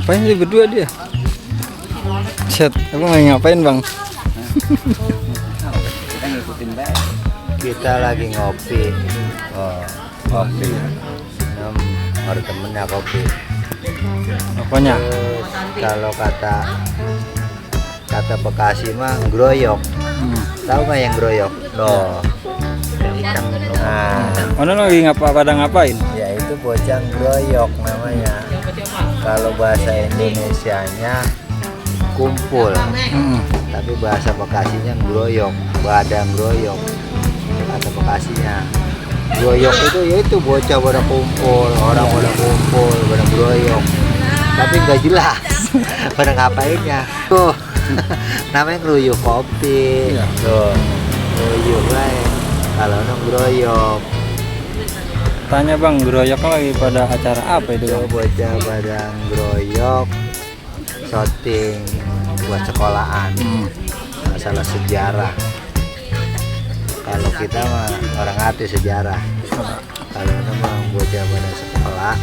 Ngapain sih berdua dia? Chat, aku lagi ngapain bang? Kita ngikutin baik. Kita lagi ngopi. Oh, kopi. Ada temennya kopi. Apanya? Terus kalau kata Bekasi mah groyok. Tahu nggak yang groyok? Loh. Nah, Mana lagi pada ngapain? ya itu bocah groyok namanya. Kalau bahasa Indonesianya kumpul, tapi bahasa Bekasinya groyok, badang groyok. Kata Bekasinya groyok itu yaitu bocah pada kumpul, orang pada kumpul, pada groyok, tapi nggak jelas pada ngapainnya. Tuh namanya ngeruyuk kopi. Tuh ngeruyuk lah kalau nong groyok. Tanya bang, groyok lagi pada acara apa itu Itu bang? bocah badang groyok syuting buat sekolahan, masalah sejarah. Kalau kita mah orang hati sejarah. Kalau memang bocah pada sekolah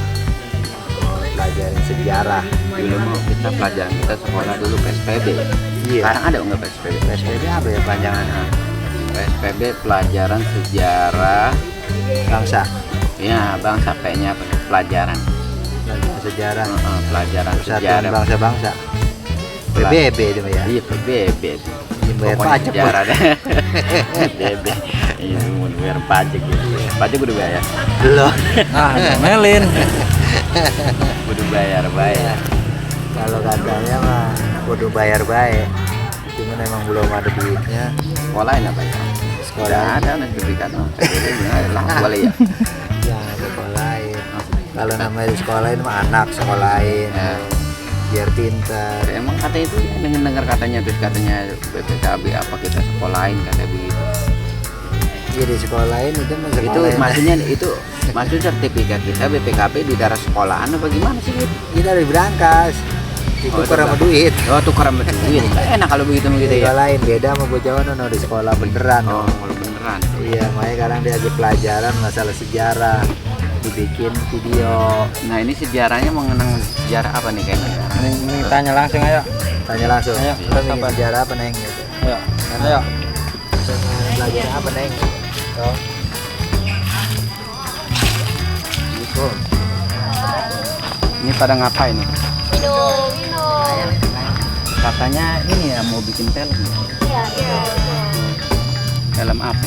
mau pelajarin sejarah. Dulu mau kita pelajaran kita sekolah dulu PSPB. Iya. Sekarang ada nggak PSPB? PSBB apa ya panjangannya? PSPB pelajaran sejarah. Bangsa. Ya bangsa kayaknya apa? Pelajaran. Pelajaran sejarah. Pelajaran Persatuan sejarah. bangsa-bangsa. PBB itu ya. Iya PBB. Bayar Pokoknya pajak, sejarah deh. PBB. Iya mau bayar pajak gitu. Pajak udah bayar. Belum. Ah, ngomelin. Udah bayar. Kalau katanya mah kudu bayar baik. Cuman emang belum ada duitnya. Sekolahin apa ya? Sekolah Ada sertifikat. Lah boleh ya. ya sekolahin. Kalau namanya di sekolahin mah anak sekolahin. Ya. Biar pintar. Emang katanya itu ya, dengar katanya terus katanya BPKB apa kita sekolahin katanya begitu. Iya di sekolahin itu mah Itu sekolahin. maksudnya itu maksud sertifikat kita BPKB di daerah sekolahan apa gimana sih gitu? Kita dari berangkas. Itu Oh, kurang itu duit. Oh tuker sama duit. Nggak enak kalau begitu Di ya. sekolahin beda sama bocah no di sekolah beneran. Oh no. kalau beneran. Iya, makanya sekarang dia lagi pelajaran masalah sejarah. Dibikin video. Nah ini sejarahnya mengenang sejarah apa nih kayaknya? Ini tanya langsung ayo. Tanya langsung. Ayo, Kita ingin apa? sejarah apa neng gitu. Ayo. Ayo. Belajar apa neng? Oh. Gitu. Ini pada ngapain nih? Minum. Katanya ini ya mau bikin film. Iya. Film apa?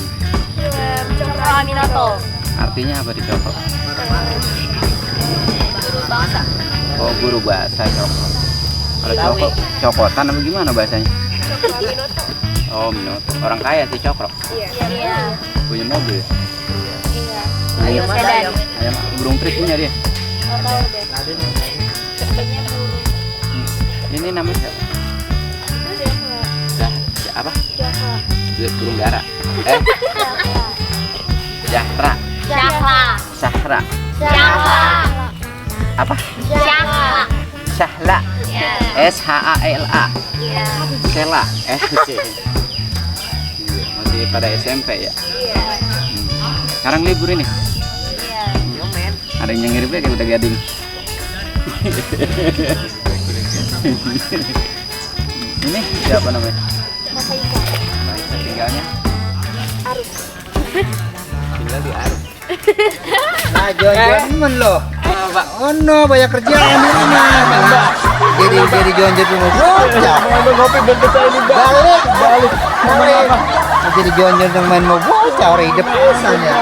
Cokro Aminoto. Artinya apa dicopot? Guru bangsa. Oh guru bahasa cokot. Kalau cokot, cokotan apa gimana bahasanya? Cokro Aminoto. Oh menurut orang kaya sih cokrok. Iya. Punya mobil. Iya. Ayam sedan. Ayam burung trik punya dia. Nggak tahu deh. Sebenarnya guru. Ini namanya siapa? Apa? Cokro. Burung dara. Jahra. Sahra. Apa? Sahla. SHALA. Iya. Sela. Masih pada SMP ya. Sekarang libur ini. Iya. Ada yang ngirimnya kayak udah gading. Ini siapa namanya? Masa Ika. Tinggalnya? Arus. Tinggal di Arus. Nah, John loh. Oh no, banyak kerjaan ini mah. Jadi John mau bocah. Ngopi bentar ini Balik. Jadi John yang main mau bocah orang hidup pisannya.